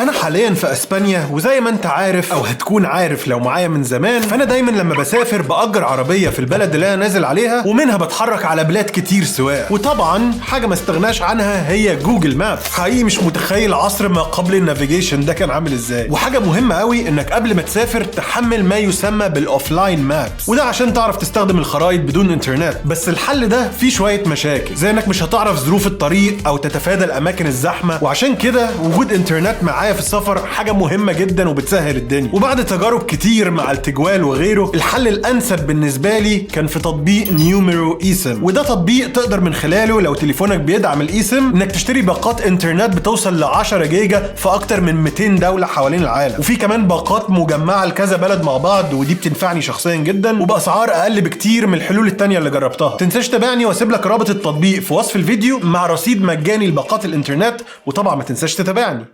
انا حاليا في اسبانيا، وزي ما انت عارف او هتكون عارف لو معايا من زمان، فانا دايما لما بسافر باجر عربية في البلد اللي انا نازل عليها، ومنها بتحرك على بلاد كتير سواق. وطبعا حاجة ما استغناش عنها هي Google Map. حقيقي مش متخيل عصر ما قبل ال navigation ده كان عامل ازاي. وحاجه مهمة قوي انك قبل ما تسافر تحمل ما يسمى بال offline maps، وده عشان تعرف تستخدم الخرائط بدون انترنت. بس الحل ده فيه شوية مشاكل، زي انك مش هتعرف ظروف الطريق او تتفادى الاماكن الزحمة، وعشان كده وجود انترنت معايا في السفر حاجة مهمة جدا وبتسهل الدنيا. وبعد تجارب كتير مع التجوال وغيره، الحل الانسب بالنسبة لي كان في تطبيق Numero eSIM، وده تطبيق تقدر من خلاله لو تليفونك بيدعم ال eSIM انك تشتري باقات انترنت بتوصل ل 10 جيجا في اكتر من 200 دولة حوالين العالم. وفي كمان باقات مجمعة لكذا بلد مع بعض، ودي بتنفعني شخصيا جدا وباسعار اقل بكتير من الحلول التانية اللي جربتها. تنساش تتابعني واسيب لك رابط التطبيق في وصف الفيديو مع رصيد مجاني لباقات الانترنت، وطبعا ما تنساش تتابعني.